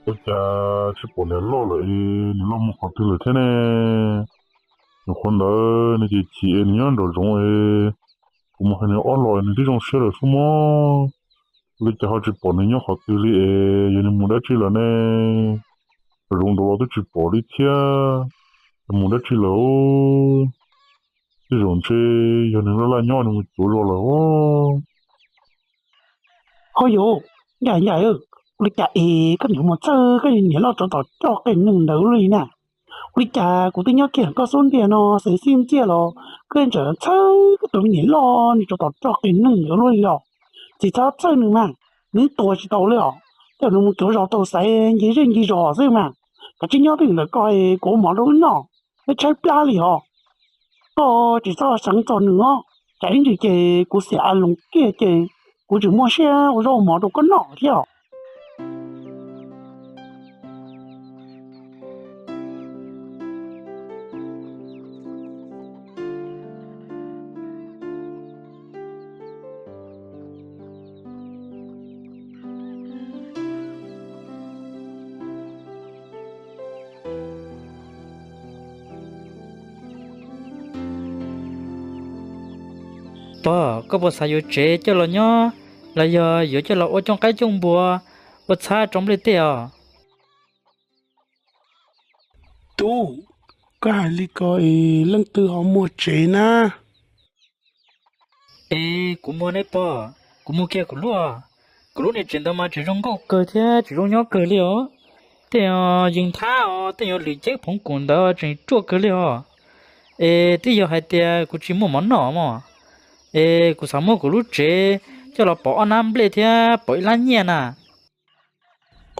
Ua cas tsis pom niam loj lawm es niam loj mus qhov twg lawm thiab ne? Nyuam qhuav ntawd nws ces chim es nws nyob nraum zoov es kuv mus hais nws ob los nws twb zoo siab lawm xwb mog. Ua li cas ho tsis pom nws nyob qhov twg li es yog nws mus dab tsi lawm ne? Nraum zoov nraud los twb tsis pom li thiab, mus dab tsi lawm? Tej zaum ntshe yog nws laj laj nyob nws mus cuav zos lawm os. Ho yus, Ncaj Ncaj, ua li cas es koj niam mus txhawj koj niam loj tsov tom roj qe neeg ntawd li na? Ua li cas kuv twb nyob kiag koj xub ntiag no xev xij ntxiaj los koj tseem txhawj koj tus niam loj nws tsov tom roj qe neeg ntawd luaj li los? Txiv txhob txhawj nws mas, nws tuag tsis tau li os. Tej zaum nws mus cuav zos tau xaiv nce zej nce zos xwb mas. Koj tsis nyob twj ywm ntawm ko, kuv ua mov rau wb noj, wb tshaib plab li os. Koj tsis txhob seev txog nws os, tsam ib ntsis ces kuv xiam a loos kiag ces kuv tseem muaj siab ua zaub ua mov rau koj noj thiab os. Pog, koj puas xav yuav tsev coj los nyob, los yog yuav coj los ua cooj qaib cooj npua, ua txhab rau nplej tej os? Tub, koj hais li ko es leej twg ho muaj tsev na? Es kuv muag ne pog, kuv muag kiag kuv lub. Kuv lub niag tsev ntawd mas tseem zoo nkauj kawg thiab tseem zoo nyob kawg li os. Tej yees thab os, tej yuav lwm ceeb phoov kum ntawd tseem ruaj kawg li os. Es twb yog hais tias kuv tsis muaj mov noj mog, es kuv xav muab kuv lub tsev coj los pauv ob nab nplej thiab pauv ib lab nyiaj na.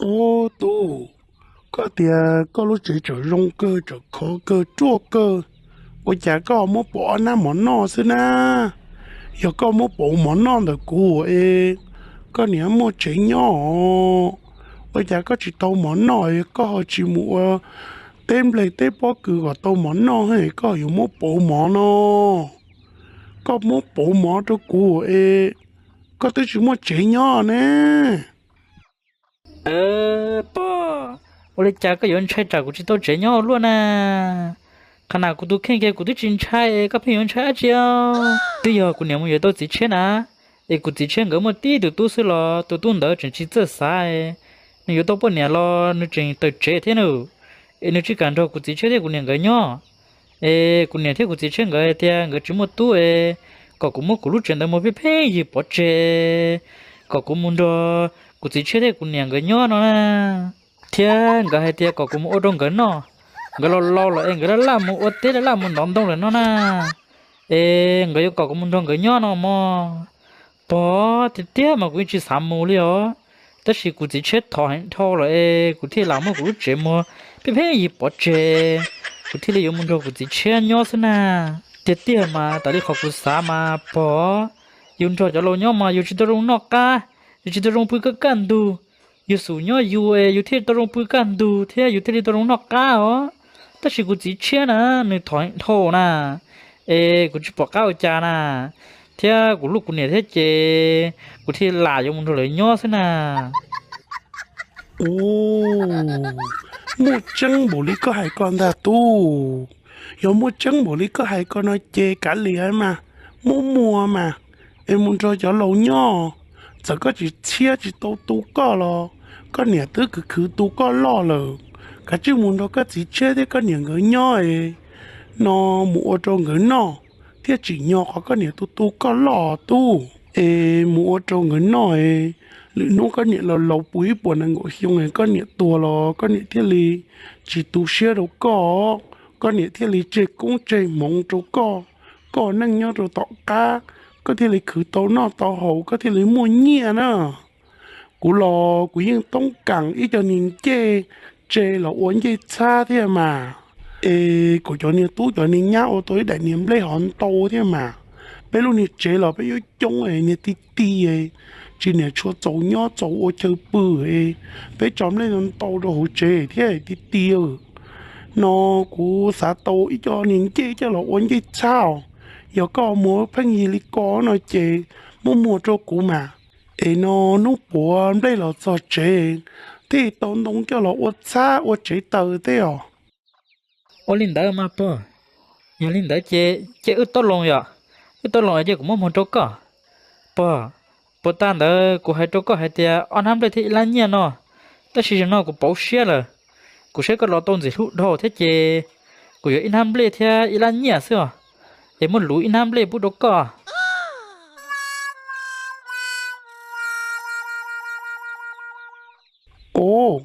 Ub tub, koj tias koj lub tsev tseem zoo kawg tseem khov kawg ruaj kawg, ua cas koj muab pauv ob nab mov noj xwb na? Yog koj muab pauv mov noj ntawm kuv es koj niam muaj tsev nyob os, ua cas koj tsis tau mov noj, koj ho tsis mus ua teb nplej teb pob kws kom tau mov noj, koj yuav muab pauv mov no? Koj muab pauv mov rau kuv es koj twb tsis muaj tsev nyob ne. Pog, ua li cas koj yuav ntshai tsam kuv tsis tau tsev nyob ua luaj na? Qhov na kuv tus kheej kiag kuv twb tsis ntshai, koj pheej yuav ntshai dab tsi? Twb yog kuv niam mus yuav tau txiv tshiab na, es kuv txiv tshiab nkawd muaj tib tus tub xwb los tus tub ntawd tseem tsis txawj xav, nws yuav tau poj niam los nws tseem tawm tsev thiab na, es nws tsis kam nrog kuv txiv tshiab thiab kuv niam nkawd nyob. Es kuv niam thiab kuv txiv tshiab nkawd hais tias nkawd tsis muaj tub es kom kuv muab kuv lub tsev ntawd mus pheej pheej yig pov tseg, kom kuv mus nrog kuv txiv tshiab thiab kuv niam nkawd nyob no na. Thiab nkawd hais tias kom kuv mus ua rau nkawd noj, nkawd laus laus lawm es nkawd laj laj mus ua teb laj laj mus ntov ntoo lawm no na. Es nkawd yuav kom kuv mus nrog nkawd nyob no mog. Pog, tiag tiag mas kuv yeej tsis xav mus li os, tab sis kuv txiv tshiab thov heev dhau lawm es kuv thiaj lam muab kuv lub tsev mus pheej pheej yig pov tseg, kuv thiaj li yuav mus nrog kuv txiv tshiab nyob xwb na. Tiag tiag mas tas li qhov kuv xav mas pog, yus nrog cov laus nyob mas yus tsis tau zoo noj qab, yus tsis tau zoo pw kaj kaj ntug, yus xub nyob yus es yus thiaj tau zoo pw kaj ntug thiab yus thiaj li tau zoo noj qab os. Tab sis kuv txiv tshiab na, nws thov heev dhau na, es kuv tsis pom qab ua cas na, thiab kuv hlub kuv niam thiab ces kuv thiaj lam yuav mus nrog lawv nyob xwb na. Ub, muaj tseeb npaum li koj hais ko ntag tub. Yog muaj tseeb npaum li koj hais ko no ces kav liam mas, muab muag mas, es mus nrog cov laus nyob. Txawm koj tsis tshiab tsis tau tu koj los koj niam twb khwv khwv tu koj loj lawm. Kav tsij mus nrog koj txiv tshiab thiab koj niam nkawd nyob es no mus ua rau nkawd noj, thiaj tsim nyog qhov koj niam tu tu koj loj tub. Es mus ua rau nkawd noj es lwm hnub koj niam laus laus puv ib puas nees nkaum xyoo es koj niam tuag los koj niam thiaj li tsis tu siab rau koj, koj niam thiaj li tseg koob tseg hmoov rau koj, koj neej nyob rau tom qab, koj thiaj li khwv tau noj tau haus, koj thiaj li muaj nyiaj na. Kuv los kuv yeej toob kas ib co niag ncej tse los ua ncej txhab thiab mas. Es kuv cov niag tub cov niag nyab ua tau ib daim niag nplej hov ntau thiab mas. Peb lub niag tsev los peb yuav coob es niag ti ti, tsis niam tshua txaus nyob txaus ua chaw pw, peb tso nplej ntau rau hauv tsev thiab ti ti. No kuv xav tau ib co niag ncej coj los ua ncej txhab os. Yog koj muag pheej yig li ko no ces muab muag rau kuv mas. Es no hnub puav nplej los txog tsev, thiaj tau ntoo coj los ua txhab ua tsev taws tej os. Ua li ntawd mas pog, yog li ntawd ces cia wb tau loo yom, wb tau loo es cia kuv muab muag rau koj. Pog, puag ta ntawd kuv hais rau koj hais tias ob hnab nplej thiab ib lab nyiaj no, tab sis zaum no kuv pauv siab lawm. Kuv saib koj los tau ntxim hlub dhau thiab ces kuv yuav ib hnab nplej thiab ib lab nyiaj xwb os, es muab luv ib hnab nplej pub rau koj. Os,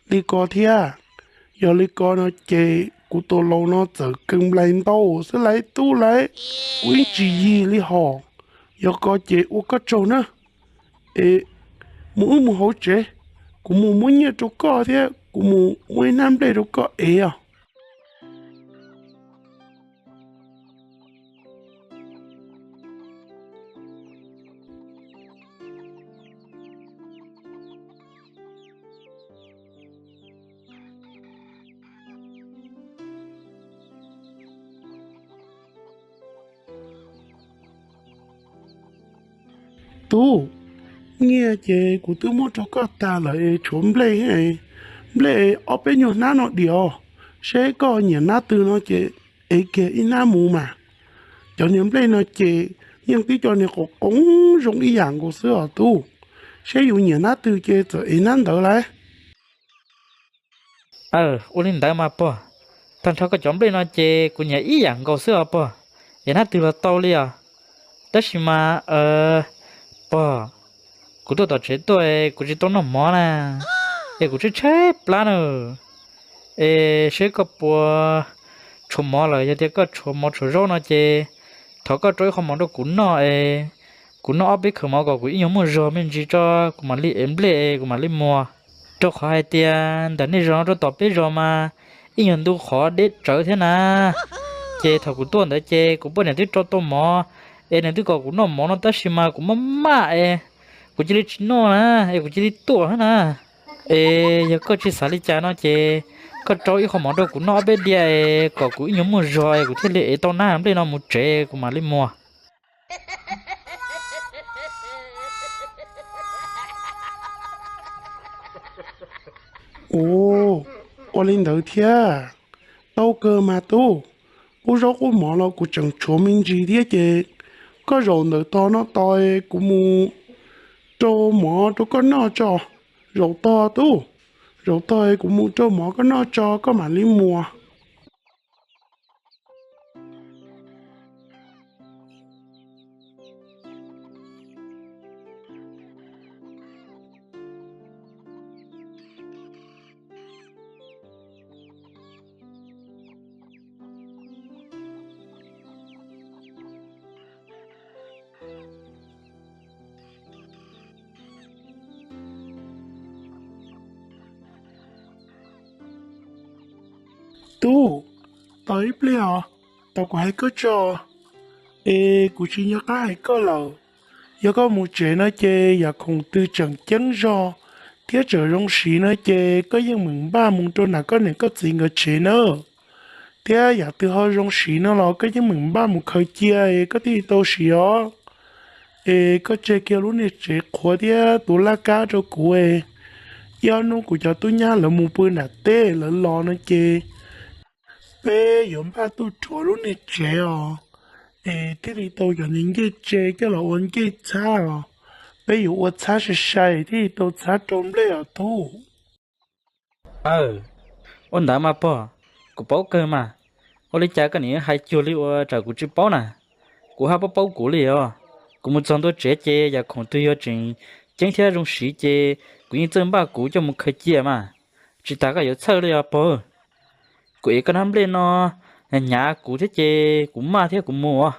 li ko thiab. Yog li ko no ces kuv tus laus no txawm kawg nplais ntau xwb lauj tub lauj, kuv yeej tsis yig li hos. Yog ko ces ua koj tsaug na. Es mus wb mus hauv tsev, kuv mus muab nyiaj rau koj thiab kuv mus muab ib hnab nplej rau koj ev os. Tub, nyiaj ces kuv twb muab rau koj tag lawm es tshuav nplej, nplej ob peb nyuag hnab no diam os. Seb koj nyiam hnab twg no ces ev kiag ib hnab mus mas. Cov niag nplej no ces yeej tib co niag qos qoob zoo ib yam nkaus xwb os tub. Seb yus nyiam hnab twg ces txawm ev hnab ntawd lauj. Aw, ua li ntawd mas pog, tag nrho koj cov nplej no ces kuv nyiam ib yam nkaus xwb os pog, es hnab twg los tau li os. Tab sis mas, pog, kuv tuaj tom tsev tuaj es kuv tsis tau noj mov na, es kuv tshaib tshaib plab na. Es seb koj puas tshuav mov lawm, yog tias koj tshuav mov tshuav zaub no ces thov koj rau ib qho mov rau kuv noj es kuv noj ob peb khaws mov kom kuv ib nyuag muaj zog me ntsis tso, kuv mam li ev nplej es kuv mam li muag. Rau qhov hais tias ntawm nej zos no rau tom peb zos mas ib nyuag ntu qhov deb tsawv thiab na. Ces thaum kuv tuaj ntawd ces kuv poj niam twb rau tau mov, es nws twb kom kuv noj mov no tab sis mas kuv maj maj es kuv cia li tsis noj na, es kuv cia li tuaj thiab na. Es yog koj tsis xav li cas no ces koj rau ib qho mov rau kuv noj ob peb diav es kom kuv ib nyuag muaj zog es kuv thiaj li ev tau hnab nplej no mus tsev kuv mam li muag. Ua, ua li ntawd thiab. Tau kawg mas tub, qub zaub qub mov los kuv tseem tshuav me ntsis thiab ces koj zaum ntawm tog no tos kuv mus rau mov rau koj noj tso. Zaum tog tub, zaum tog kuv mus rau mov koj noj tso koj mam li muag. Tub, tos ib pliag os, tos kuv hais koj tso. Es kuv tsis nco qab hais koj lawm. Yog koj mus tsev no ces yam khoom twg tseem ceeb zog thiab tseem zoo siv no ces koj yeej meem npaj mus rau nram koj niam koj txiv nkawd tsev na. Thiab yam twg ho zoo siv no los koj yeej meem npaj mus khaws cia es koj thiaj li tau siv os. Es koj tseg kiag lub niag tsev qhuav thiab tus laj kab rau kuv es, ib ob hnub kuv cov tub nyab lawv mus pw nram teb lawv los no ces peb yuav npaj tuaj rhuav lub niag tsev os, es thiaj li tau cov niag ncej tse coj los ua ncej txhab os. Peb yuav ua txhab sai sai thiaj li tau txhab rau nplej os tub. Aw, ua ntawd mas pog, kuv paub kawg mas. Ua li cas koj niam hais cuag li ua tsam kuv tsis paub na? Kuv haj paub paub kuv li os. Kuv mus txog ntua tsev ces yam khoom twg yog tseem ceeb thiab zoo siv ces kuv yeej txawj npaj kuv coj mus khaws cia mas. Tsis tas koj yuav txhawj li os pog. Kuv ev koj hnab nplej no hnyav hnyav kuv thiab ces kuv maj thiab kuv mus os.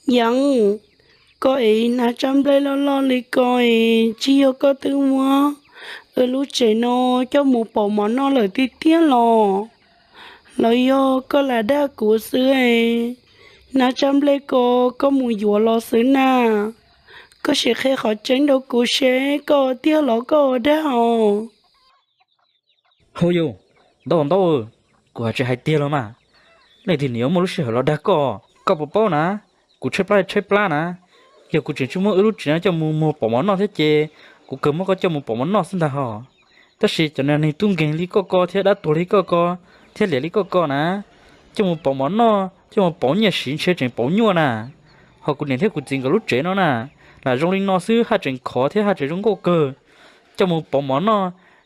Yeeb, koj ev ib hnab tsab nplej loj loj li ko es tsis yog koj twb muab wb lub tsev no coj mus pov mov noj lawm tiag tiag los? Los yog koj lam dag kuv xwb es hnab tsab nplej ko koj mus yuav los xwb na? Koj sim qhia qhov tseeb rau kuv seb koj ua tiag los koj ua dag os. Hauj yus, ntaub ntaub, kuv hais tsis hais tiag los mas. Leej twg nws yuav muaj lub sij hawm los dag koj? Koj puas paub na, kuv tshaib plab tshaib plab na. Yog kuv tseem tsis muab wb lub tsev no coj mus muag pov mov noj thiab ces kuv kawg muab koj coj mus pov mov noj xwb ntag hos. Tab sis cov neeg tub nkeeg li koj ko thiab dab tuag li koj ko thiab liam li koj ko na, coj mus pov mov noj coj mus pov nyiaj siv ntshe tseem pov nyuaj na. Ho kuv niam thiab kuv txiv nkawd lub tsev no na, lam zoo li no xwb haj tseem khov thiab haj tseem zoo nkauj kawg. Coj mus pov mov noj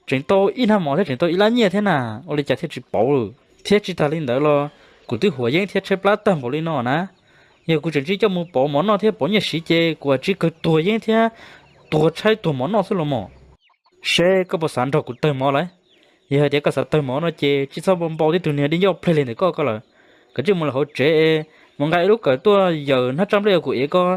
tseem tau ib hnab mov thiab tseem tau ib lab nyiaj thiab na, ua li cas thiaj tsis pov lawm? Thiab tsis tas li ntawd los kuv twb huam yeeb thiab tshaib plab tag npaum li no na. Yog kuv tseem tsis coj mus pov mov noj thiab pov nyiaj siv ces kuv tsis kawg tuag yeeb thiab tuag tshaib tuag mov noj xwb los mas. Seb koj puas xav nrog kuv tawg mov lawm? Yog hais tias koj xav tawg mov no ces tsis txhob npau npau tib tug niag di ncauj pleg li ntawm koj ko lawm. Koj cia li mus lawm hauv tsev es mus nqa ib lub kawm tuaj yaws hnab tsab nplej uas kuv ev koj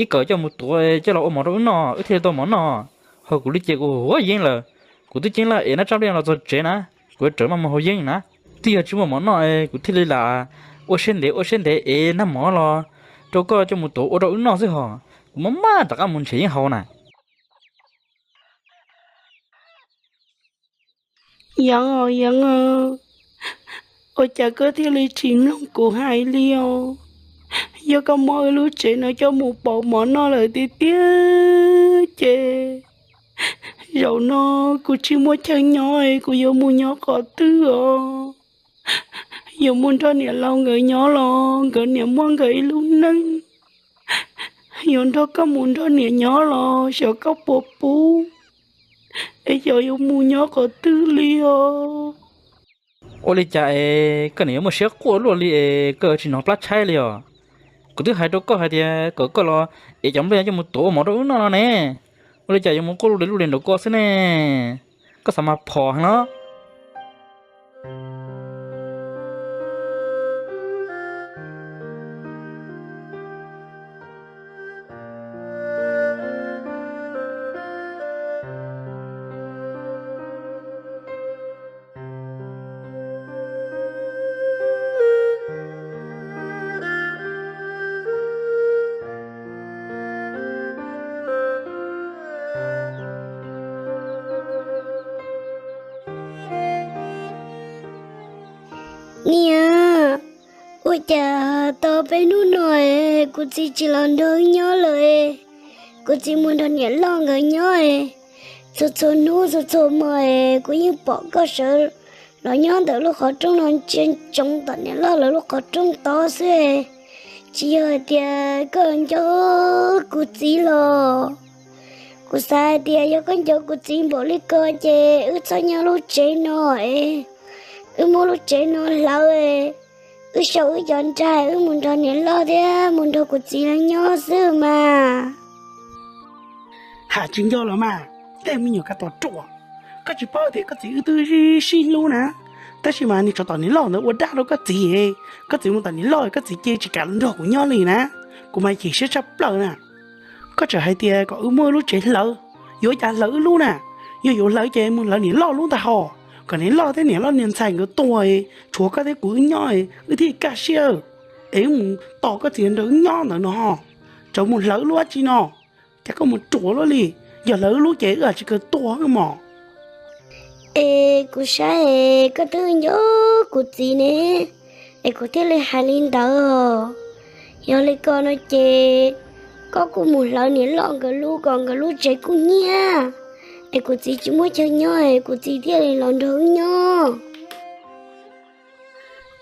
ib kawm coj mus tuav coj los ua mov rau wb noj wb thiaj li tau mov noj. Ho kuv li ces kuv huam yeeb lawm. Kuv twb ceeb laj ev hnab tsab nplej no los txog tsev na, kuv yuav rawm maj mus haus yeeb na. Twb yog tsis muaj mov noj es kuv thiaj li lam ua siab ntev ua siab ntev ev hnab mov los rau koj coj mus tuav ua rau wb noj xwb hos. Kuv maj maj rov qab mus nrhiav yeeb haus na. Yeeb os Yeeb, ua cas koj thiaj li tsis mloog kuv hais li os? Yog koj muab wb lub tsev no coj mus pov mov noj lawm tiag tiag ces zaum no kuv tsis muaj chaw nyob es kuv yuav mus nyob qhov twg os? Yuav mus nrog niam laus nkawd nyob los nkawd niam muaj nkawd ib lub neej. Yuav nrog koj mus nrog niam nyob los xyov koj puas pub, es xyov yuav mus nyob qhov twg li os. Ua li cas es koj niam yuav muaj siab quaj luaj li es koj yuav tsis hnov plab tshaib li os? Kuv twb hais rau koj hais tias kom koj los ev cov nplej coj mus tuav ua mov rau wb noj no ne. Ua li cas yuav mus quaj luaj li luaj li nraum ko xwb ne? Koj xav mas phom heev los? Niam, ua cas tau peb hnub no es kuv txiv tsis los nrog wb nyob lawm? Kuv txiv mus nrog niam loj nkawd nyob es txhua txhua hnub txhua txhua hmo es kuv yeej pom koj sawv los nyob ntawm lub qhov rooj no ntsia ntsoov tom niam loj lawv lub qhov rooj tod xwb. Tsis yog hais tias koj nco kuv txiv los? Kuv xav hais tias yog koj nco kuv txiv npaum li ko ces wb txhob nyob lub tsev no es, wb muab lub tsev no hlawv es, wb sau wb cov nra, wb mus nrog niam loj thiab mus nrog kuv txiv lawv nyob xwb mas. Hais tsis nco los mas, tej me nyuam kab tom ruam, koj tsis paub tias koj txiv wb twb sib hlub na, tab sis mas nws tsov tom niam loj ntawd ua dab rau koj txiv, koj txiv mus tom niam loj koj txiv cia tsis kam nrog kuv nyob li na, kuv mas chim siab tshaj plaws na. Koj tseem hais tias kom wb muab wb lub tsev hlawv, yuav cas hlawv wb lub na, yog yuav hlawv ces mus hlawv niam loj lub ntag hos, kom niam loj thiab niam loj niag ntxhais nkawd tuag, tshuav koj thiab kuv wb nyob, wb thiaj kaj siab, es wb mus tos koj txiv nrog wb nyob ntawd no. Tseem mus hlawv wb lub dab tsi no? Cas koj mus ruam luaj li, yog hlawv wb lub ces wb tsis kawg tuag mos. Es kuv saib es koj twb nco kuv txiv ne, es kuv thiaj li hais li ntawd. Yog li ko no ces koj kuj mus hlawv niam loj nkawd lub kom nkawd lub tsev kuj nyiaj, es kuv txiv tsis muaj chaw nyob es kuv txiv thiaj li los nrog wb nyob.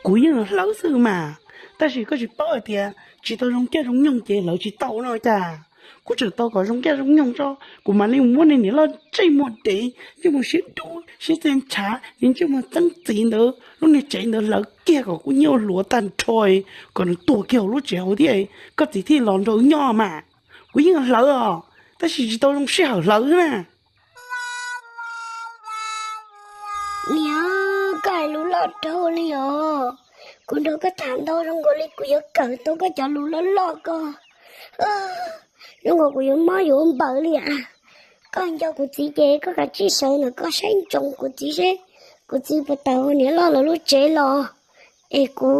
Kuv yeej hlawv xwb mas, tab sis koj tsis paub hais tias tsis tau zoo caij zoo nyoog ces hlawv tsis tau no cas. Kuv tseem tau kom zoo caij zoo nyoog tso, kuv mam li muab niag niam loj ntsej muag dev, ntsej muag siab dub siab txiaj ntshav, niag ntsej muag txeeb txiv ntawd lub niag tsev ntawd hlawv kiag kom kub hnyiab hluav tag nrho, kom nws tuag kiag hauv lub tsev hauv thiab, koj txiv thiaj los nrog wb nyob mas. Kuv yeej hlawv os, tab sis tsis tau zoo sij hawm hlawv na. Niam, koj hais lus loj dhau li os. Kuv nrog koj tham ntau zoo nkaus li kuv yuav kawm tau koj cov lus loj loj ko. Zoo nkaus kuv yuav mob yuav npaws li as. Koj nco kuv txiv ces koj kav tsij sawv ntawm koj saib ntsoov kuv txiv seb kuv txiv puas tawm hauv niam loj lawv lub tsev los, es kuv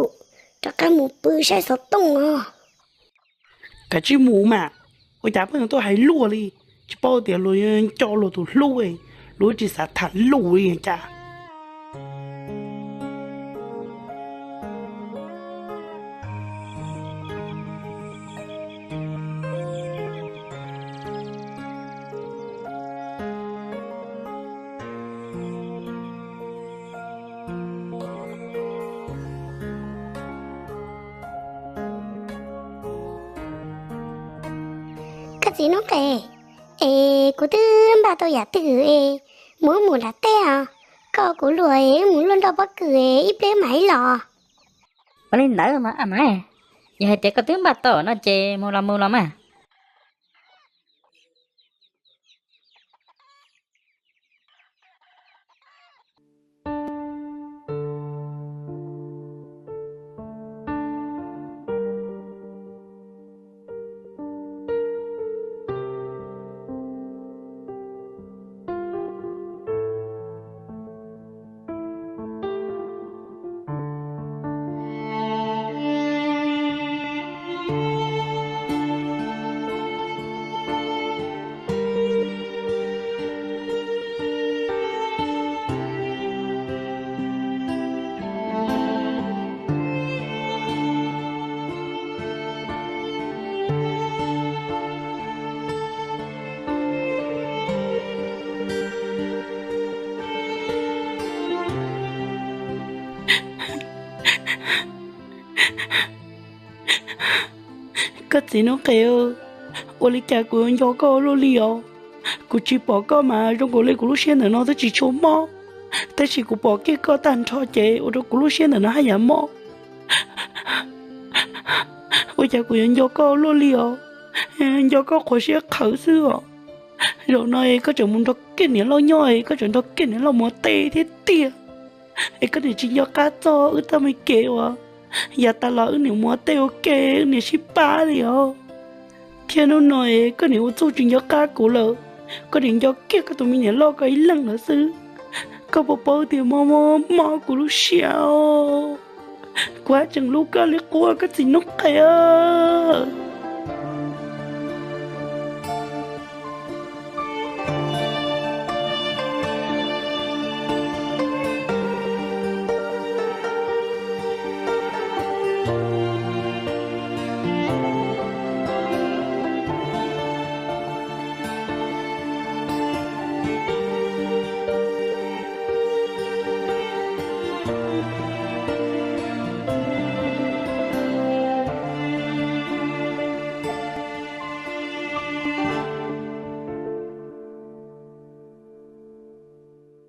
rov qab mus pw saib xov tooj os. Kav tsij mus mas, ua cas pheej tuaj hais luag li, tsis paub tias luag nco luag tus hlub, luag tsis xav tham lus li cas. Koj txiv Nuj Qes, es kuv twb npaj tau yam twg es mus wb mus nram teb os. Koj kuv luag es wb mus luaj nroj pob kws es ib pliag mam ib los. Ua li ntawd mas a mas, yog hais tias koj twb npaj tau no ces mus los mus los mas. Koj txiv Nuj Qes, ua li cas kuv yuav nco koj ua luaj li os? Kuv tsis pom koj mas zoo nkaus li kuv lub siab ntawm no twb tsis tshua mob, tab sis kuv pom kiag koj tag nrho ces ua rau kuv lub siab ntawm no haj yam mob. Ua cas kuv yuav nco koj ua luaj li os? Nco koj qhuav siab qhawv xwb os. Zaum no es koj tseem mus nrog kiag niam loj nyob es koj tseem nrog kiag niam loj mus ua teb thiab tiag. Es koj niam tsis nco qab txog wb txoj me kev uas yav tas los wb niam mus ua teb ua ke, wb niam sib pab li os. Thiab hnub no es koj niam ua txuj tsis nco qab kuv lawm, koj niam nco kiag koj tus me niam loj ko ib leeg lawm xwb. Koj puas paub tias mob mob mob kuv lub siab os? Kuv haj tseem hlub koj li qub, koj txiv Nuj Qes os.